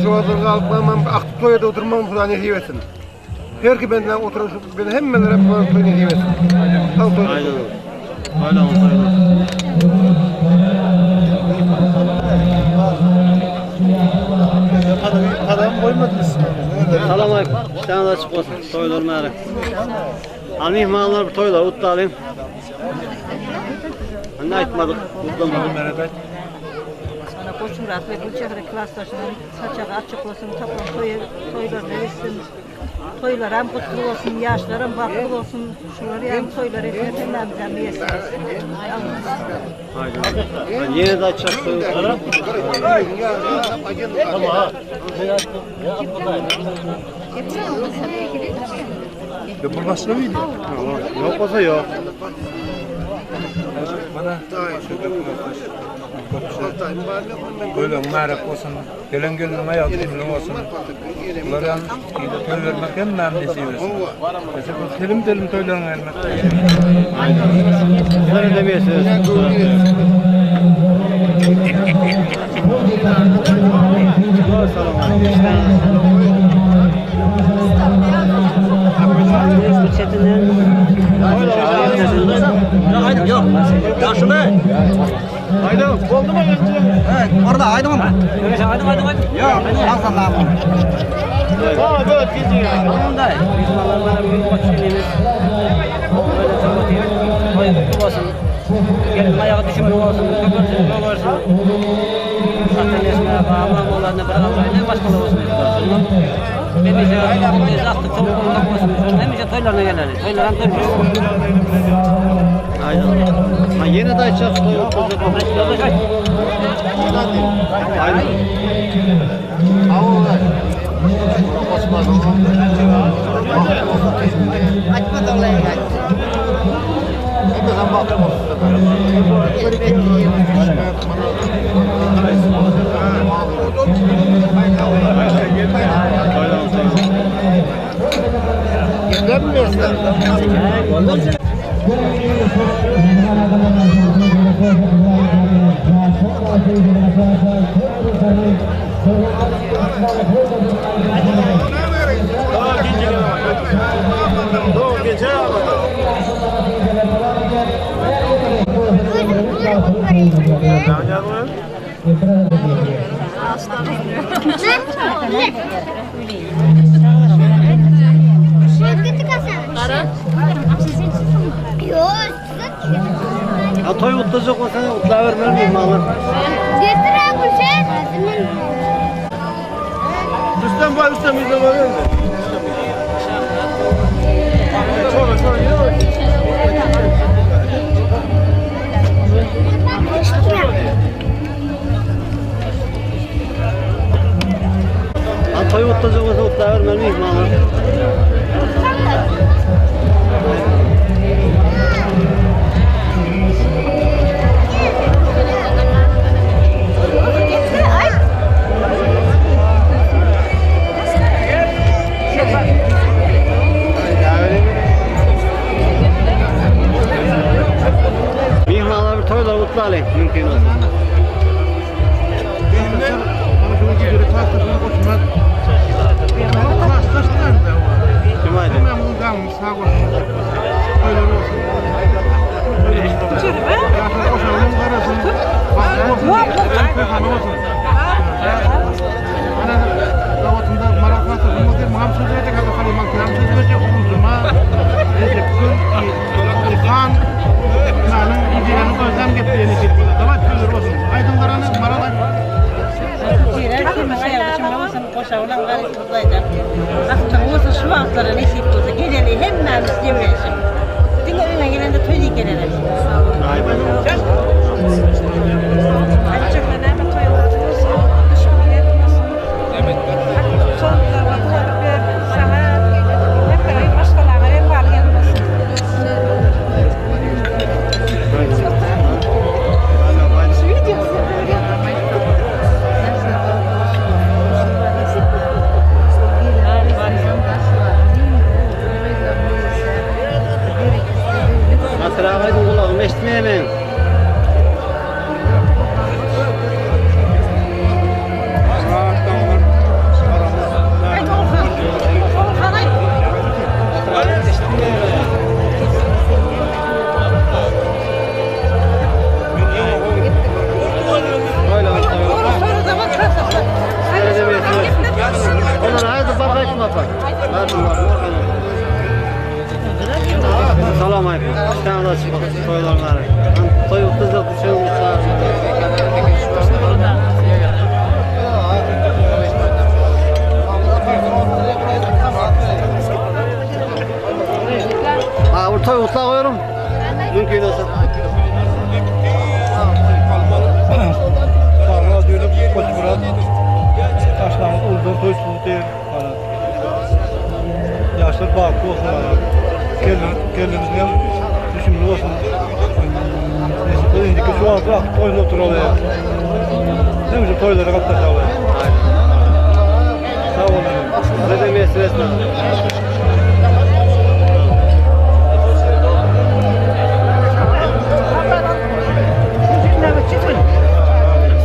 Şu wagtlar galyp galmam, aktyp toý edip oturmagym Hudaý nesip etsin. Her ki benden oturan şu ben hemmelere Hudaý toý nesip etsin. Sag toý. Aýdyn. Toýlaň toý bolsun. Adam goýmadyň üstüne. Salam aleyküm. Işleriniz açyk bolsun. Toýlar mübarek. Al myhmanlar bir toýlar gutlalyň. Indi aýtmadyk, gutlamadyk. Ana Goçmyrat we Gülçehre klasdaşynyň saçagy açyk bolsun, tapan toýy toýlaryna gitsin. Toýlaram gutly bolsun, ýaşlaram bagtly bolsun. Şular ýaly toýlar etmek hemmämize miýesser etsin. Ýene de aýtjak toý Bu başga video. Ýok bolsa ýok. Bana Ölen mübarek olsun. Gelen geliniň aýagy tümlü bolsun. Bular ýaly toý bermek hemmämiz nesip etsin. Mesela bu telim telim toýlaryň gelmek. Sizlere de miýesser etsin. Salam Gelin ayağı düşümlü olsun, köpürsün, köpürsün. Aynen. Ha yine de açacağız. Aynen. Yok. Ha toy kutlayacak olsan kutlayıvermeli miyim oğlum? Getir abi şey. Rüstem var, Rüstem bizde var öyle. Sonra sonra yine var. Ha toy kutlayacak olsa kutlayıvermeli miyim oğlum? Mihmanlar bir toýlar gutlalyň mümkin bolsa. Kim aýdy? Şu wagtlara nesip bolsa geleli hemmämiz demeşim. Diňe öňe gelende toý gelelim. Hatyra aýdyň gulagym eşitmeýär meň. toý tutdy. Ýaşlar bagtly bolsun. Gelin, gelinimiz hem düşümli bolsun. Nesip bolsa indiki şu wagt wagt toýunda oturaly. Hemişe toýlara gatnaşaly. Sag boluň. Size de miýesser etsin.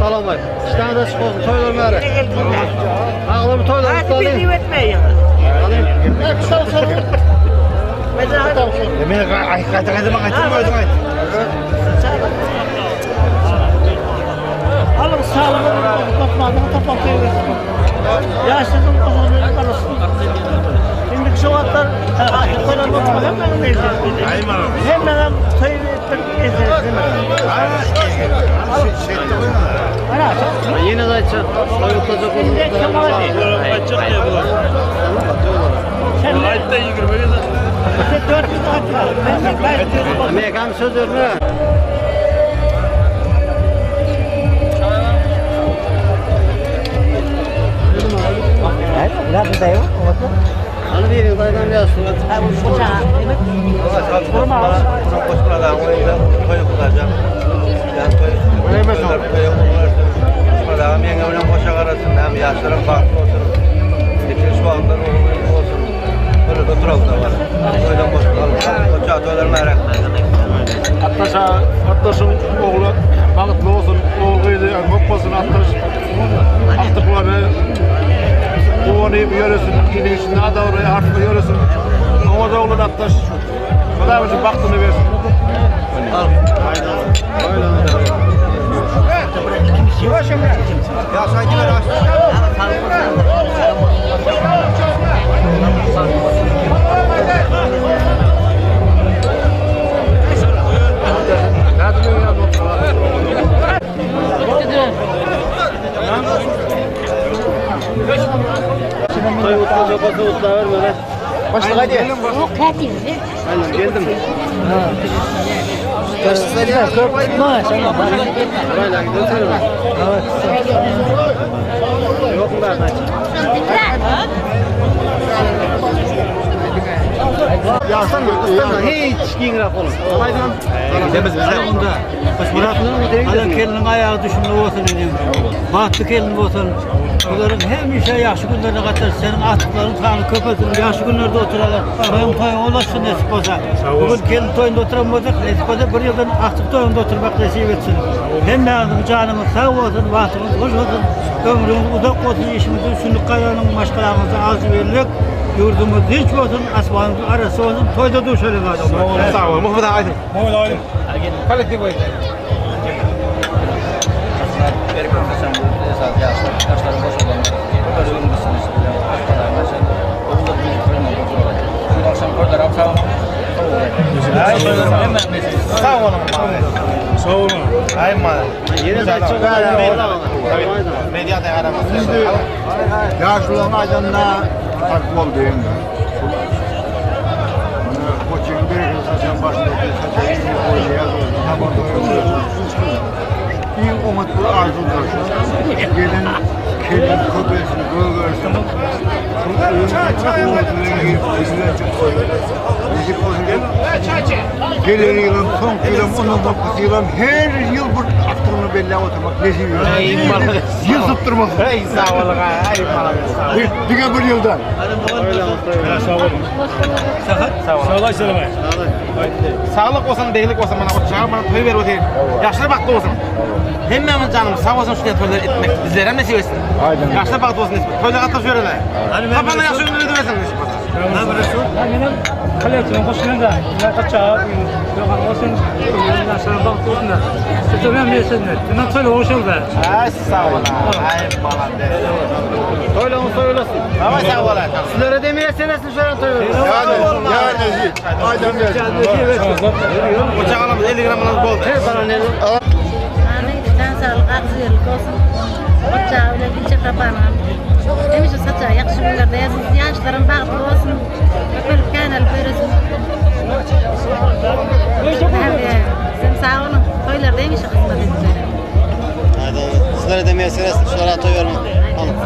Salam aýt. Işdäňiz açyk bolsun, toýlar mübärek. Aglam toýlar gutlalyň. Alın sağlığını topladığını toplatıyor. Yaşlının uzunluğunu arasın. Şimdi şu atlar hemen Ýene de aýtjak, toý gutlajak bolsaňyz. Mekam söz berme. Hany biriňiz aýdan ýaşuly. Atdaşyň ogly bagtly bolsun, ogul gyzy köp bolsun, atdaş agtyklary guwanyp ýöresin, iliň içinde adawry artly ýöresin. Oňa da oglan atdaş Hudaý şu bagtyny bersin. Toý gutlajak bolsa gutlabermeli. Başlyk aýdýar. Aynen geldim. Burayla gidiyorsun. Yok mu ben Hiç giňräk boluň. Aýdan. Ala geliniň aýagy düşümli bolsun inim. Bagtly gelin bolsun. Bularyň hemişe ýagşy günlerine gatnaşsyn. Seniň agtyklaryň sany köp bolsun. Ýagşy günlerde oturalar. Toýuň toýuň ulaşsyn nesip bolsa. Bugün gelin toýunda oturan bolsak, nesip bolsa bir ýyldan agtyk toýunda oturmak nesip etsin. Hemmäňiziň janyňyz sag bolsun, bagtyňyz hoş bolsun. Ömrüňiz uzak bolsun, işiňizde üstünlik gazanyň, maşgalaňyzda agzybirlik, ýurduňyz dynç bolsun, asmanyňyz arassa bolsun. Toýda duşalyň adamlar. Sag bol. Muhammet aga aýdyň. Sag boluň. Sag boluň. Aý mal. Ýene de aýtjak. Mediada aramaz. Ýaşularyň aýdanyna fark boldy indi. Koçuň bir saçan başynda saçan goýýar. Iň oňat bir arzuwdyr. Gelin kelin köpelsin, gögersin. Gelen ýylam, soňky ýylam, ondan soňky ýylam her ýyl bir aktygyny belläp oturmak nesip etsin. Ýyl sypdyrmasyn. Hey sag boluň. Ay malades. Diňe bir ýyldan. Saglyk bolsun, beglik bolsun mana oçaga mana toý berip otyr. Ýaşlar bagtly bolsun. Hemmämiz janymyz sag bolsun şu toýlar etmek bizlere hem nesip etsin. Ýaşlar bagtly bolsun nesip. Toýlar gatnaşyp ýöreli. Tapanda ýagşy günler ödübersin nesip bolsa. Ay sag bol. Ay malades. Toýlaryňyz toý bolsun. Tamam sag bol. Sizlere de miýesser etsin şöyle toý bolsun. Yani, yani, aydan Oçaga alamyz 50 gram boldy. Her bana ne? Can sağlık, agzybirlik bolsun. Oçağı bilen Gülçehre apanyň hemişe saçagy ýagşy günlerde ýazsyn. Ýaşlaryň bagtly bolsun. Köpelip känelip ýöresin. Sizem sag boluň. Toýlarda hemişe hyzmat edip ýörün. Haydi sizlere de miýesser etsin. Şulara toý bermek. Alın.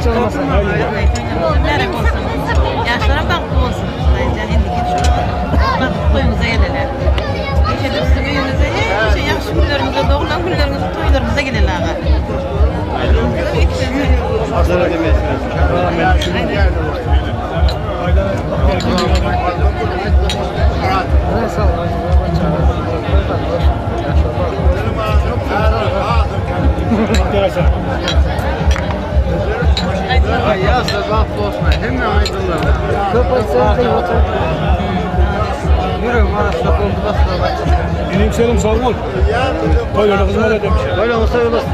Mübarek olsun. Yaşlarım bagtly bolsun. Hudaýjan indiki şu bagtly toýuňyza geleler. Hemişe siziň öýüňizde hemişe ýagşy günleriňizde, doglan günleriňizde toýlaryňyza geleli aga. İnim senin sağ ol. Toylara hizmet edemiş. Toýlaryňyz toý bolsun.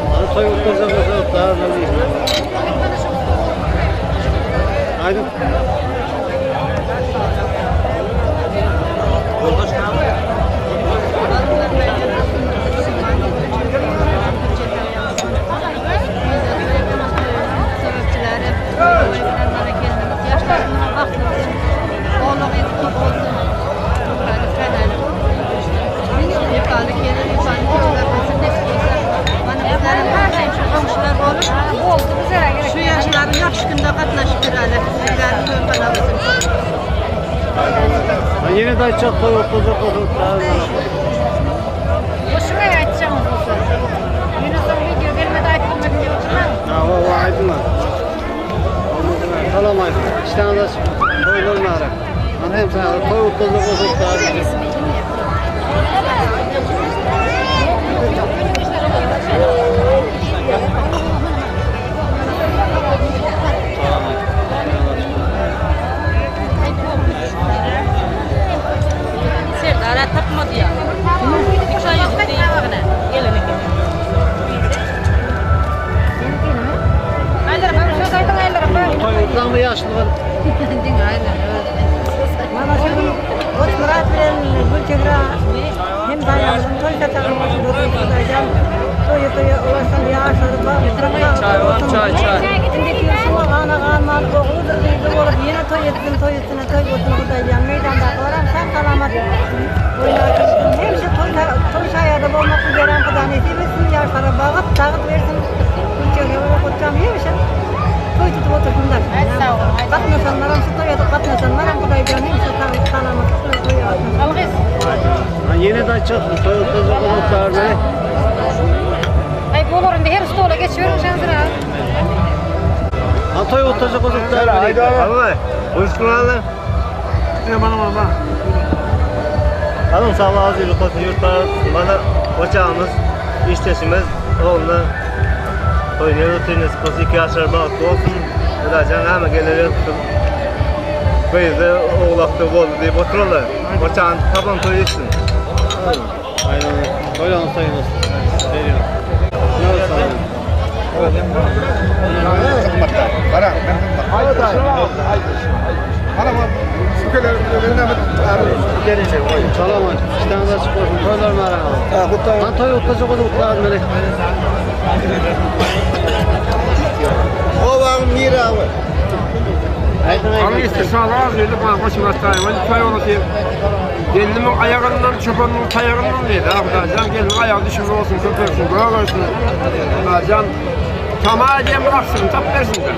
Hany toý gutlasak bolsa gutlaryn. Aýdyň. Sebepçileri, bana kendimiz yaşlarımızın bahtı olsun. Oğlum etki olsun. Yukarı gelin, yukarı çocuklar olsun, nesip olsa. Bana bizlerin her şey şu komşular olup, şu yaşların yaxşı günde qatnaşıp durarlar. Bizlerin toyxana olsun. Ha, Ýene de aýtjak toý gutlasak bolsa gutlaryn. Şuraya aytacağım olsa. Yunus'un video gelmedi aytmadı diye oturmam. Ha, o, o aýdyňlar. Salam aýdyň. Işdäňiz açyk bolsun. Toýlar mübarek. Hany hem sana toý gutlasak bolsa gutlaryn. Serdar tapmadı ya. Üç ay yüzük değil. Gelene kadar. Toý gutlaňmy ýaşlygy? Mana şu Goçmyrat bilen Gülçehre hem daýamyzyň toý saçagyny başynda oturyp Hudaýjan toýa toýa ulaşsyn ýaşlary Çaý bar, çaý, çaý. Indiki şuňa gana galman ogludyr gyzy bolup ýene toý etsin toý üstüne toý bolsun Hudaýjan meýdandakylaram sag salamat oýnap hemişe toý toý şaýady bolmak bizlerem Huda nesip etsin ýaşlara bagyt dagyt bersin Gülçehre bilen Goçjam hemişe toý tutup otursynlar. Gatnaşanlaram şu toýa gatnaşanlaram Hudaýjan hemişe saglyk salamatlyk bilen toýa gatnaşsyn. Ha, ýene de aýtjak toý gutlasak bolsa gutlaryn. Ay bolar indi her stola geçiyorum şanzıra. Ha, toý gutlasak bolsa gutlaryn. Haydi abi. Buyursunlar. Hanım sağ ol, az olsun yurtlar. Bana ocağımız, işteşimiz, oğluna toýuny oturyň nesip bolsa iki ýaşlar bagtly bolsun. Hudaýjan hemme geler tutsun. Gyzy oğlakda boldy diýip oturarlar. Ocağın taban toý etsin. Aynen. Toýlaryň toýy bolsun. Veriyorum. Ne olsun? Salam aleyküm. İştahınız açık olsun. Toýlar mübarek olsun. Lan toý gutlasak bolsa gutlaryn melek. Ovan mirawy. Aýdyň Abi işte sağlığa verdi bana başıma sayın. Hadi say onu diye. Gelinimin ayağından, çobanın tayağından dedi. Abi can gelin ayağı düşürme olsun, köpürsün, bırak olsun. Can tamam diye bıraksın, tap versin de.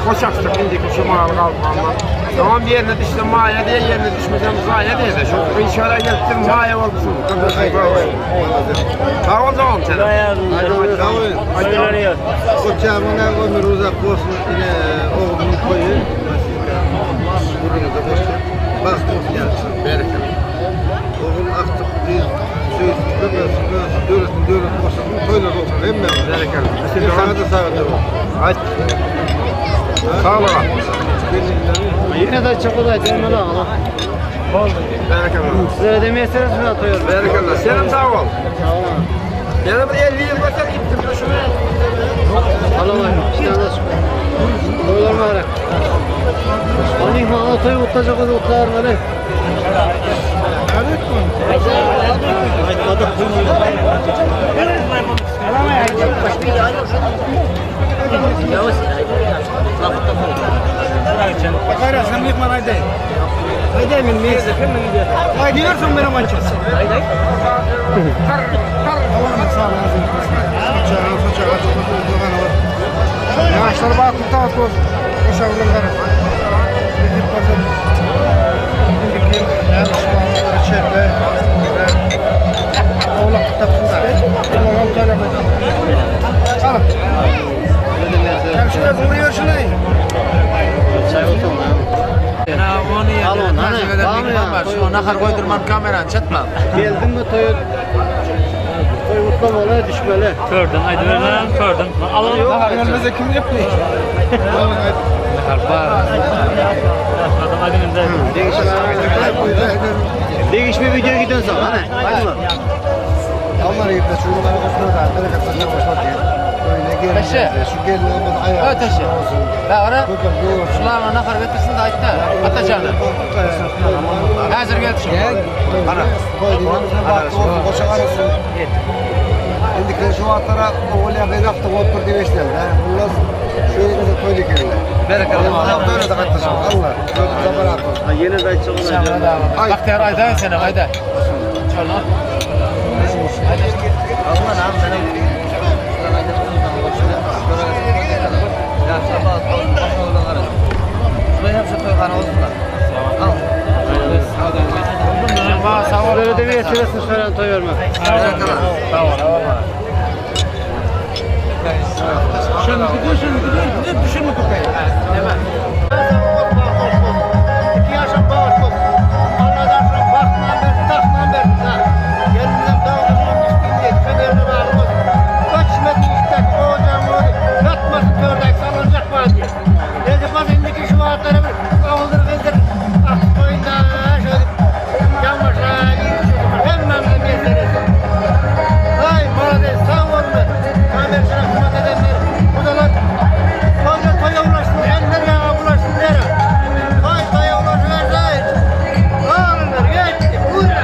Koşaksın, indiki şu mağar kalkmanla. Tamam yerine düştü maya diye, yerine düşmesem zaya diye de. Şu inşallah gelsin maya olsun, köpürsün, bırak olsun. Sağ ol tamam sen. Koçamına ömür uzak olsun. Yine oğlunun koyu. Toýuňyza goşýan. Bagtly bolsun ýaşlar. Berekella. Ogul agtyk gyz söýsün, köpelsin, görsün, döwletini döwlet goşsun, toýlar bolsun hemmämize. Berekella. Saňa-da sagat Aýt. Sag bol. Ýene-de aýtjak bolsa aýdaýmaly agala. Boldy. Berekella. Sizlere demeýseniz şuna toýar. Berekella. Senem sag bol. Ýene bir 50 ýyl göter gitdim şunu. Alamayın. İşten çıkıyor. Toýlar mübarek. Hani mana toý gutlajak bolsa gutlarmaly. Ýaşlar bagtly tagt bolsun. Hoşaglyň garasyn. Nesip bolsa indiki ýyl näme şu çerpe owlak tapsynlar. Olam talap Alyp. Şuna vuruyor şunu. Alon, hani, barmy ya? Şu nahar goýdurman kamerany çatma. Geldin mi toýa toý gutlamaly, düşmeli. Tördün, aýdybermän, tördün. Alalım. Nahar gelmese kim yapıyor? Nahar bar. Adam aýdymda. Degişme video giden soň, hani. Aýdyma. Onlar gitti. Şu yıllara koşma da bereket sana koşma diye. Öyle gelin. Şu gelin olmadı ayağı. Öteşi. Bagara. Şularına nahar getirsin de aýtda. Atacağını. Häzir gelsin. Ana. Koşa arasın. Şimdi şu atlara oğul ya ben hafta koptur diye işler. Bunlar şöyle de koyduk eline. Berekella. Allah böyle de katlasın. Allah. Böyle de beraber. Ha, ýene de aýtjak bolsa aýdybermeli. Bagtyýar aýdaýyn seni, aýda. Sizlere demeýseniz şöyle toý bermek. İki yaşım bağış olsun. Allah'tan sonra bahtla versin, tahtla versin. Ha. Gelinimden dağılmasın, üstünde, fenerini bağlamasın. Kaçmasın işte, ocağım oldu. Yatmasın tördek, salınacak var diye. Dedi bak indiki şu vaatları bir avuldur kızdır. Ah koyun da şöyle. Yanbaşa, iyi çocuklar. Hemen de bir serisi. Ay Marades sağ olun be. Kamerasına hizmet edenler. Bu da lan. Toya toya ulaşsın, eller yağa ulaşsın nere? Toy toya ulaşıverse. Ağırlar geçti. Buyurun.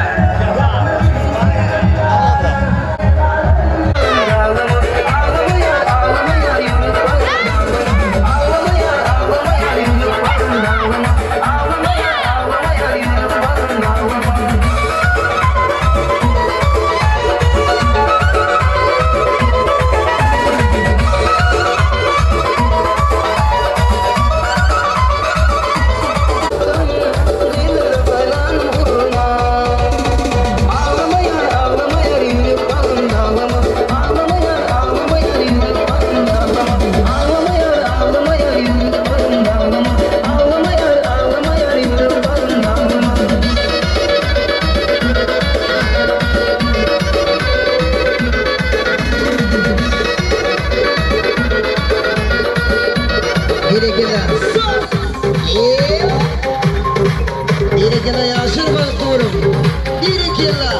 Berekella. Berekella yaşır bak doğru. Berekella.